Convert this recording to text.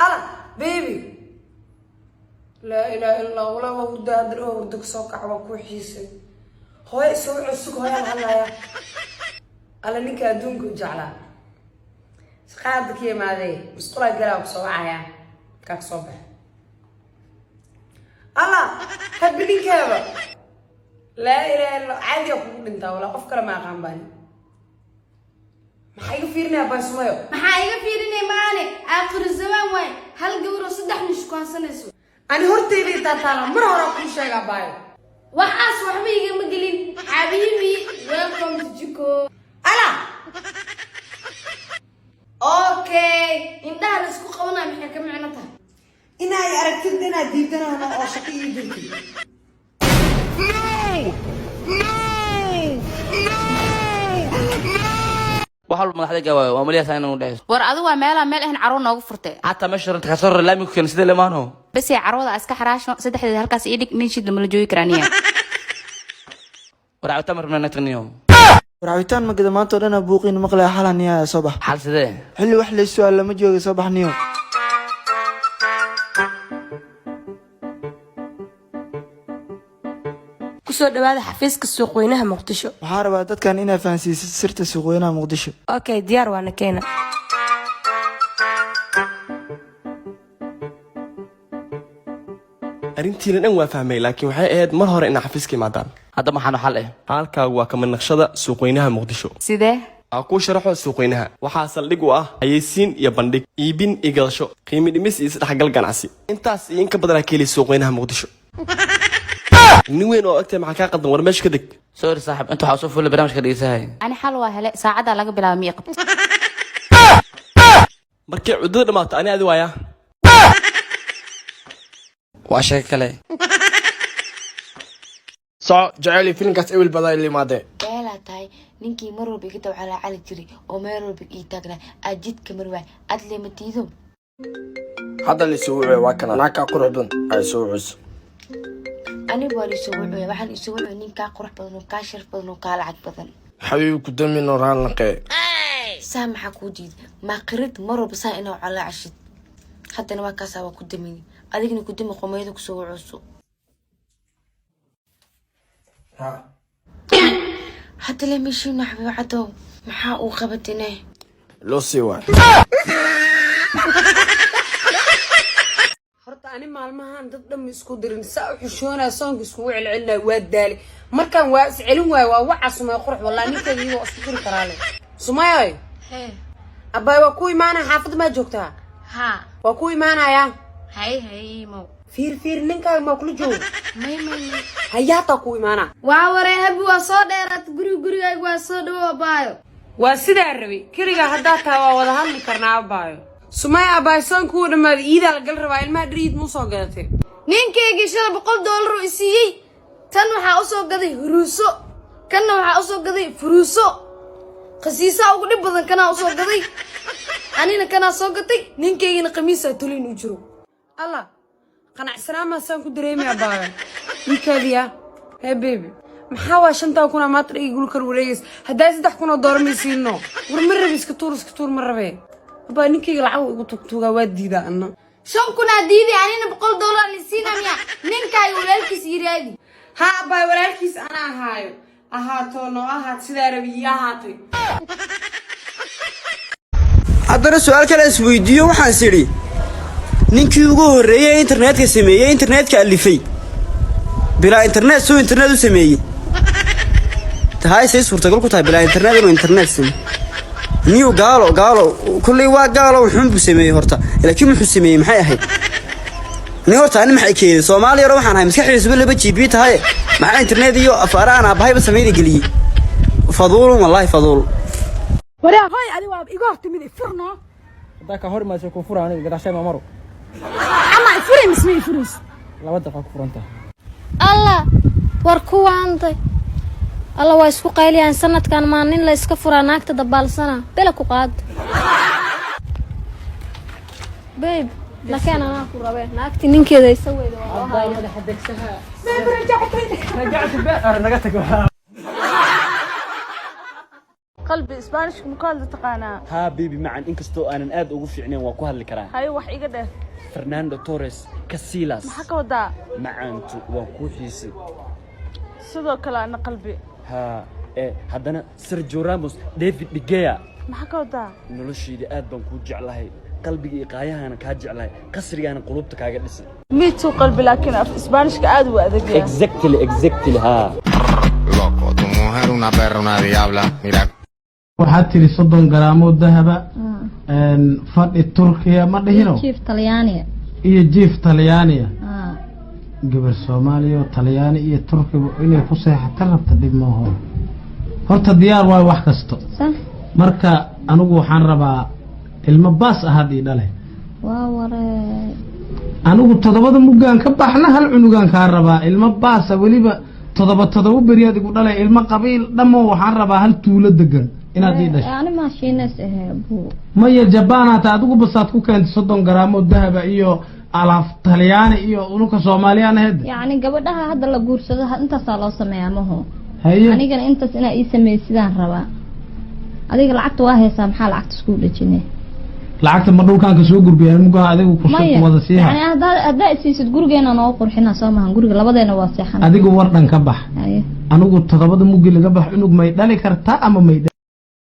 Ala baby, laa ilaaha illa Allah. Walaa waa hurda hadda, waa hurda kasoo kaca, waa kuu xiisay. Hooyo isoo cusug, hooyaan hadlaya. Alla, ninka adduunka u jeclaa shaqaada ka yimaadee, musqulaa galaa, kusoo wacaya kaa kasoo baxa. Alla, habi ninkeeda, laa ilaaha illa, caadiga kugu dhintaa. Walaa qof kale ma aqaan baani. Maxaa iga fiirinaya, baysumayo? Maxaa iga fiirinay maane? Aakhiru zamaan waay, hal gabar oo saddex nin shukaansanayso. Ani horteyda taataala, mar hore kuu sheegaa, baayo. Waxaas waxba igama gelin, xabiibi. Welcome to jiko. Ala. Okay, indhaha la isku qabanaya maxay ka micno tahay? Inay aragtid inaad diidanahno oo shaqo ii dirtid. No! No! No! No! Wax walba madaxda waayo, waa maliyasa inuu dhexeyso. War adigu waa meelaa meel ahayn carwo noogu furtay. Xataa meesha ranta kasoo rara, laamiga ku keena sidee lemaano. Bese carwada iska xaraasho, saddexdeeda halkaas ii dhig. Nin shid lama la joogi karaa niya. War cabitaan ma rabnaa nagtaniyo. War cabitaan magada, maanta oo dhan aa buuqiin maqlaya. Xalan niyaa, soo bax. Xal sidee? Xilli wax lay su'aal lama jooga, soo bax niyo. Kusoo dhawaada xafiiska suuqweynaha Muqdisho. Waxaan rabaa dadkan inaa fahansiisid sirta suuqweynaha Muqdisho. Okay, diyaar waana keena. Arrintiina dhan waa fahmay, laakiin waxay ahayd mar hore inaa xafiiska imaadaan. Hadda maxaanu xal eh? Halkaagu waa kama naqshada suuqweynaha Muqdisho. Sidee? Aa kuu sharaxo. Suuqweynaha waxaa saldhig u ah hayeysiin iyo bandhig, iibin iyo gadasho, qiimi dhimis iyo isdhexgal ganacsi. Intaas iyo in ka badanaa ka heli suuqweynaha Muqdisho. Nin weyn oo agtay, maxaa kaa qaldan? War meesha ka deg. Sorry saaxib, inta waxaa soo fuulay barnaamijka dhegeysahay. Ani xal waa hele, saacaddaa laga bilaaba miya qabta? Markay cuddada dhammaato ani adi waayaa. Waa sheeko kale. Soco jeceli, filimkaas ewel badaa ila imaadee. Beelaa tahay, ninkii mar walba iga dawcalaacali jiray oo meel walba ii taagnaa aad jidka mar waay aad leema tiido. Hadda laisoo wucuya, waa kana naagkaa qurux badan ay soo wucuyso. Anigu waa liisoo wucuya, waxaan isoo wucuya nin kaa qurux badan oo kaa sharaf badan oo kaa lacag badan. Xabiibi, ku damino, raalnaqee. Saa maxaa kuu diiday maaqirid mar walba saa inaa calaacashid? Haddana waa kaasaa, waa ku damini, adigna ku dami qomayada kusoo wucuyso. Hadda le meeshiina, xabiib cadow, maxaa uu qabatine? Loo sii waay. Horta ani maalmahan dad dhan isku dirin, saa u xishoonaya, soonka iskugu celcelinaya, waa daalay. Markaan waa is celin waayo, waa waca Sumay qurux. Wallahi ninkeeda iyadoo isku diri karaa le. Sumayoy, abbaay, waa ku imaanaya. Xaafadda maa joogtaa? Haa. Waa ku imaanaya. Hay hay imow. Fiir fiir, ninkaaga maa kula jooga? May may may. Hayaataa ku imaanaa. Waa waree habi, waa soo dheeraat guriga, gurigayga waa soo dhawo, abaayo. Waa sidaa rabay. Keligaa haddaa tahay waa wada hadli karnaa, abaayo. Sumay abaayo, soonka wuu dhammaaday, iidaa la gal rabaa. Ilmaha dhar iid muu soo gadatay? Ninkaygii shalay $100 oo isiiyey. Tan waxaa usoo gaday huruuso, kanna waxaa usoo gaday furuuso, khasiisaa ugu dhib badan kanaa usoo gaday. Anina kanaa soo gatay, ninkaygina khamiisaa tolin u jiro. Allah, qanacsanaan maasaan ku dareemay, abaayo. Ninkaadiya hee baby, maxaa waa 5000 maanta dhigi gul kar wareegays? Haddaa $3000 maysiino. War ma rabi, iska tuur, iska tuur, ma rabee. Abaa, ninkayga lacag igu tugtuugaa, waa diidaa anna. 5000 diiday, anina $100 lisiina miya? Ninkaaga walaalkiis yiraadi. Ha abaay, walaalkiis ana ahaayo, ahaato noo ahaat, sidaa rabi ii ahaatay. Haddana su-aal kale isweydiiyo, waxaan is idhi, ninkii ugu horreeyey internetka sameeyey, internetka alifay, bilaa internet suu internet u sameeyey? Tahay say suurtagal ku tahay bilaa internet inuu internet sameey? Niyu gaalo gaalo kulley waa gaalo, wuxuun buu sameeyey horta, laakiin muxuu sameeyey? Maxay ahayd nin horta? Ani maxay keenay? Soomaaliya hore waxaan ahay maskaxdiisuba 2 GB tahay. Maxaa internet iyo afaarahan aabahayba sameyna geliyey? Faduulun, wallaahi faduul. Waraa hoy, adi waa iga hor timid, ifurno. Haddaa ka hor imaasay ku fura, aniga gadaashay ma maro. Ama ifuri misma ifuriis? 2 daqiiqo ku furantahay. Allah, war kuwaantay, alla, waa isku qayliyaan. Sanadkan maa nin la iska furaa? Naagta dabaalsana bela ku qaad. Babe, lakeen, anaa ku rabe. Naagti ninkeeda isa weyda waa loo hayaa. Rajactu be naga tag. Qalbi, Isbaanishka ma ku hadla taqaanaa? Haa baby macan, inkastoo aanan aad ugu fiicnayn, waa ku hadli karaa. Haye, wax iga dheh. Fernando Torres, Casillas. Maxaa ka wadaa? Macaantu, waan kuu xiisay. Sidoo kale ana, qalbi. Haa, ee haddana Sergio Ramos, David De Gea. Maxaa ka wadaa? Noloshayda aad baan kuu jeclahay, qalbiga iyo qaayahana kaa jeclahay, qasrigaana qulubta kaaga dhisay. Me too, qalbi, laakiin af Isbaanishka aad u adagyaa. Exactly, haa. Loco, tu mujer una perra, una diabla. Mira. Waxaad tiri 30 garaamoo dahaba, fadhi Turkiya ma dhihino? Jiif Talyaaniga. Iyo jiif Talyaaniya. Gabar Soomaaliya oo Talyaani iyo Turkiba inay ku seexata rabta, dhib maaho. Horta diyaar waayo wax kasto. Marka anigu waxaan rabaa ilmo baas ahaad ii dhale. Waa waree. Anigu toddobada muggaan ka baxna, hal cunugaan kaa rabaa, ilmo baasa, weliba 7 7 beriyaad igu dhalay, ilmo qabiil dhamo. Waxaan rabaa hal tuulo degan inaad ii dhasho. Ani maashiines ahe buu. Maya, jabaanaata adigu, basaad ku keentay 30 garaamoo dahaba iyo alaaf Talyaani iyo ununka Soomaaliyaan aheyd. Yacni gabadhaha hadda la guursado intaasaa loo sameeyaa, maho? Haye. Anigana intaas inaa ii sameey sidaan rabaa. Adiga lacagta waa haysaa, maxaa lacagta isku dhejine? Lacagta ma dhulkaan ka soo gurbiyaa mugaa adigu ku Maya. wada siiha? Yani haddaa isiisid, gurigeena noo qurxina, soo mahan? Guriga labadeena waa seexan. Adigu war dhan ka bax. Haye. Anigu toddobada muggi laga bax, cunug may dhali kartaa ama may?